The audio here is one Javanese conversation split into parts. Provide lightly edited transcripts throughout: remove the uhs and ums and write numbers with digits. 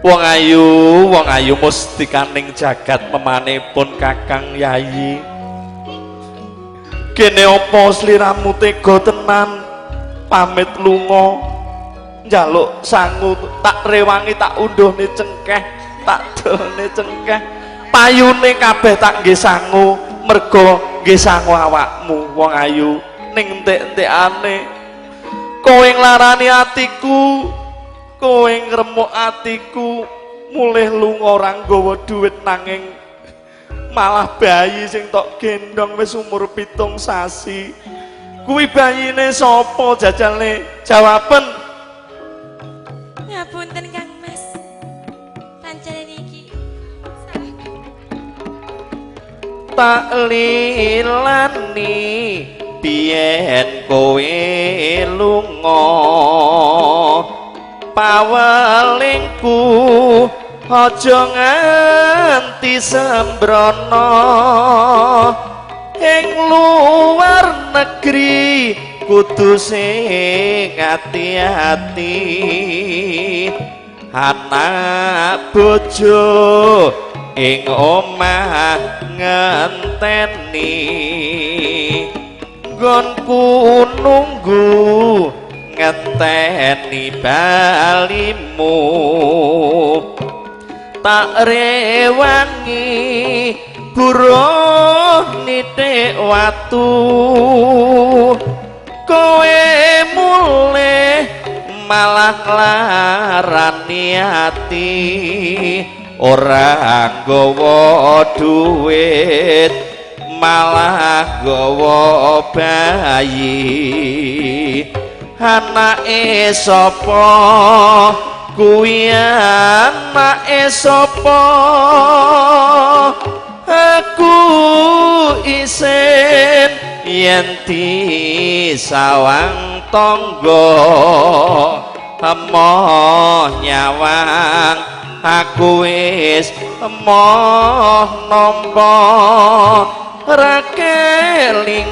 Wong ayu mustikaning jagat memanipun Kakang Yayi. Kene apa sliramu tega tenan pamit lunga njaluk sangu tak rewangi tak unduhne cengkeh, tak dolne cengkeh. Payune kabeh tak nggih sangu mergo nggih sangu awakmu wong ayu ning entek-entekane. Kowe nglarani atiku, kowe ngremuk atiku, mulih lunga ora nggawa dhuwit nanging malah bayi sing tok gendong wis umur 7 sasi. Kuwi bayine sapa jajale? Jawaben. Ngapunten Kang Mas. Pancen niki salah. Tak lilani biyen kowe lunga pawelingku aja nganti sembrono ing luar negeri kudu sing ati-ati anak bojo ing omah ngenteni nggonku nunggu ngenteni balimu tak rewangi buruh nitik watu kowe mulih malah nglarani ati ora nggawa duit malah nggawa bayi anake sapa kuwi anake sapa aku isin yen disawang tangga emoh nyawang aku wis emoh nampa ra kelingan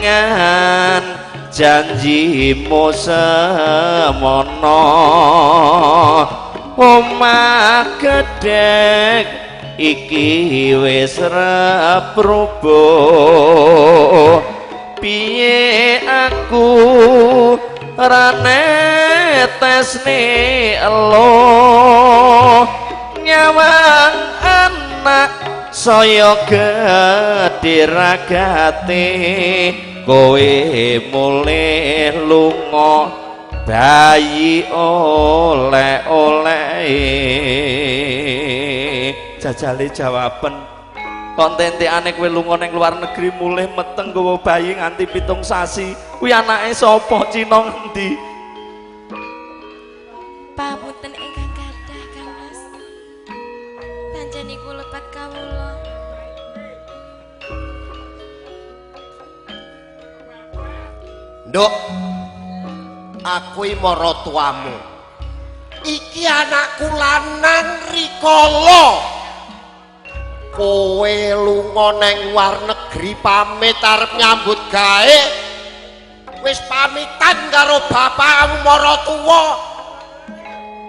janjimu semono omah gedhek iki wis reprobo piye aku ra netesne elo nyawang anak saya gedhe ragate kowe mulih lunga bayi oleh-oleh. Jajale jawaben kontentekane kowe lunga ning luar negeri mulih meteng nggawa bayi nganti 7 sasi kuwi anake sapa Cina ngendi? Pamunten ingkang kathah Kang Mas. Pancen niku lepat kawula. Nduk, aku iki maratuamu. Iki anakku lanang rikala. Kowe lunga nang luar negeri pamit arep nyambut gawe. Wis pamitan karo bapakmu maratuwa.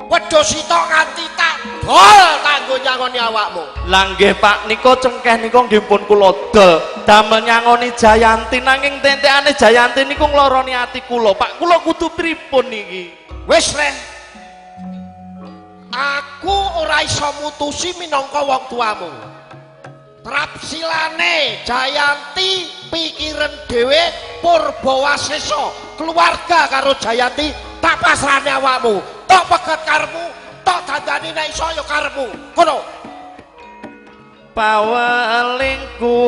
Wedhus sitok nganti tak dol kanggo nyangoni awakmu. Lah nggih Pak, nika cengkeh nika nggih pun kula dol damel nyangoni Jayanti nanging tentekane Jayanti niku nglarani ati kula. Pak, kula kudu pripun niki? Wis reh. Aku ora iso mutusi minangka wong tuamu. Trapsilane Jayanti pikiran dhewe Purbawasesa keluarga karo Jayanti tak pasrahne awakmu. Tok pegat karepmu, tok dandani nek iso ya karepmu. Kono. Pawelingku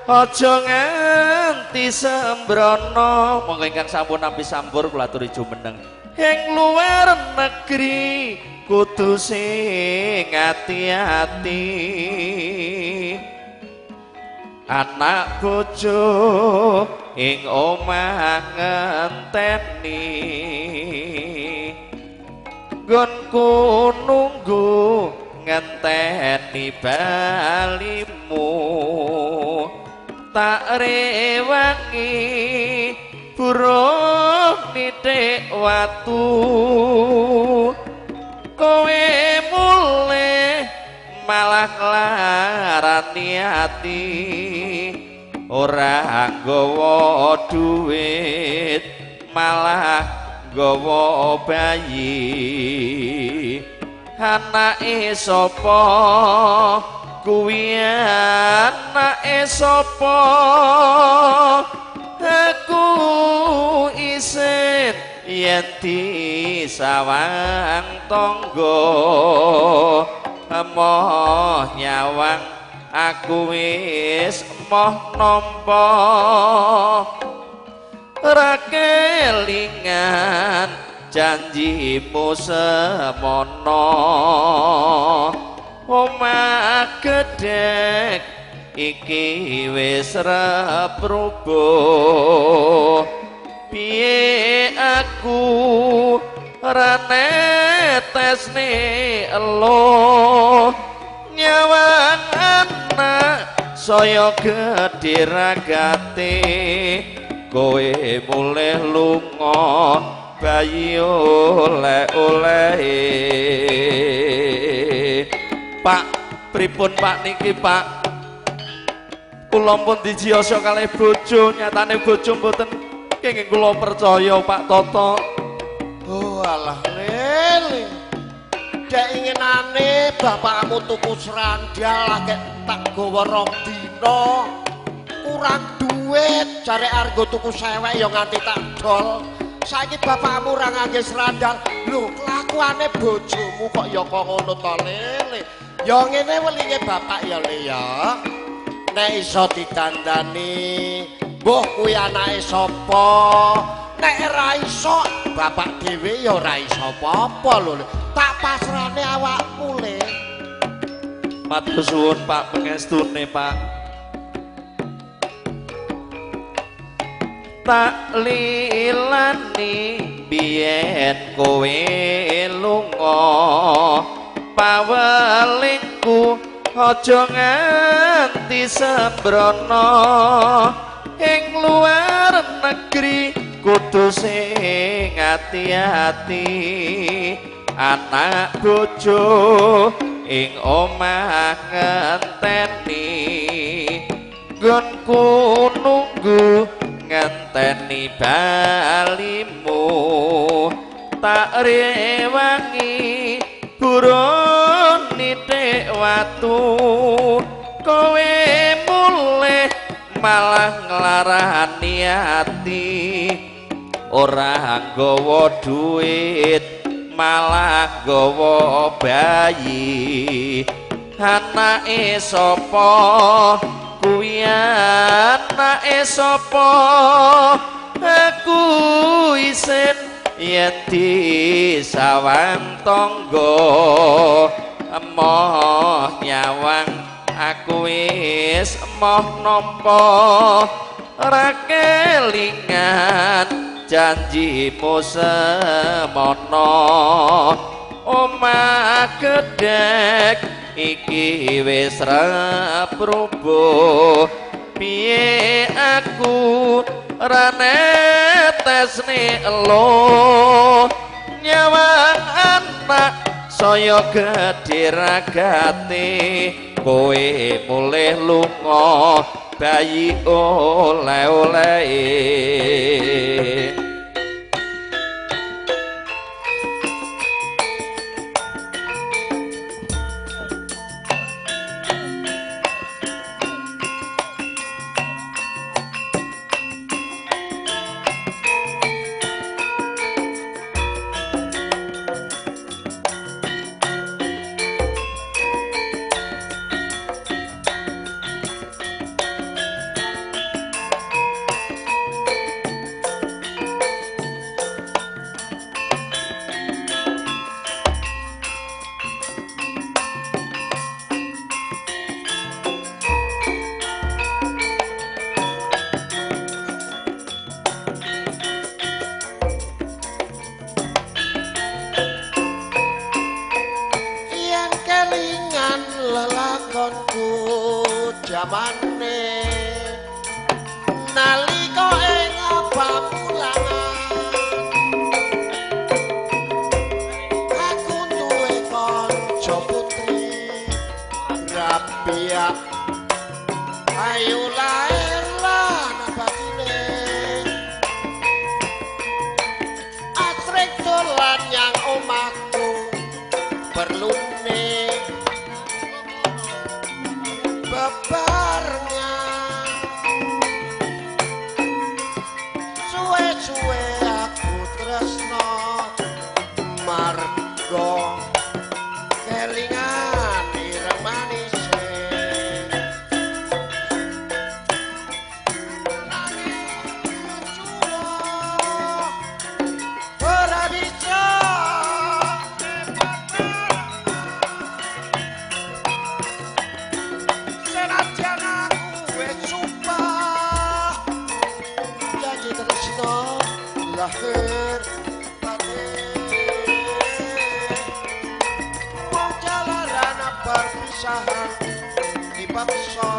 aja nganti sembrono. Monggo ingkang sampun nampi sampur kula aturi jumeneng. Ing luar negeri kudu sing ati-ati. Anak bojo ing omah ngenteni. Nggonku nunggu ngenteni balimu tak rewangi burung nitik watu kowe mulih malah nglarani ati. Ora nggawa duit malah nggawa bayi. Anake sapa kuwi, anake sapa? Aku isin yen disawang tangga. Emoh nyawang aku wis emoh nampa. Ra kelingan janjimu semono. Omah gedhek iki wis reprubuh. Piye aku ora netesne elo. Nyawang anak saya gedhe ragate. Kowe mulih lunga bayi oleh-oleh. Pak, pripun Pak niki Pak? Kula pun dijiyasa kalih bojo, nyatane bojo mboten kenging kula percaya Pak Toto. Oh alah lele. Dek inginane bapakmu tuku srandal lagi tak gawa rong dina. Kurang duit jare argo tuku sewek ya nganti tak dol. Saiki bapakmu ora ngangge srandal. Lho kelakuane bojomu kok ya kok ngono to lele. Ya ngene welinge bapak ya le ya. Nek iso didandani, mbuh kuwi anake sapa? Nek ora iso, bapak dhewe ya ora iso apa-apa lho. Tak pasrahne awakmu le. Matur suwun Pak pengestune Pak. Tak lilani biyen kowe lunga, pawelingku aja nganti sembrono. Ing luar negeri kudu sing ati-ati. Anak bojo ing omah ngenteni. Nggonku nunggu ngenteni balimu. Tak rewangi burun nitik watu. Kowe mulih malah nglarani ati. Ora nggawa duit malah nggawa bayi. Anake sapa kuwi, anake sapa? Aku isin yen disawang tangga. Emoh nyawang aku wis emoh nampa. Ora kelingan janjimu semono. Omah gedhek iki wis reprubuh. Piye aku ora netesne elo. Nyawang anak saya gedhe ragate. Kowe mulih lunga bayi oleh-oleh. Jamane nalika ing pamulangan aku duwe kanca putri biak ayo lahir lan batine asring dolan nyang omahku perlune bebarengan suwe-suwe aku tresno marga kelingan ireng manise nanging cuwo ora bisa senajan aku wis sumpah janji tresno lahir batin wong jalaran perpisahan dipaksa.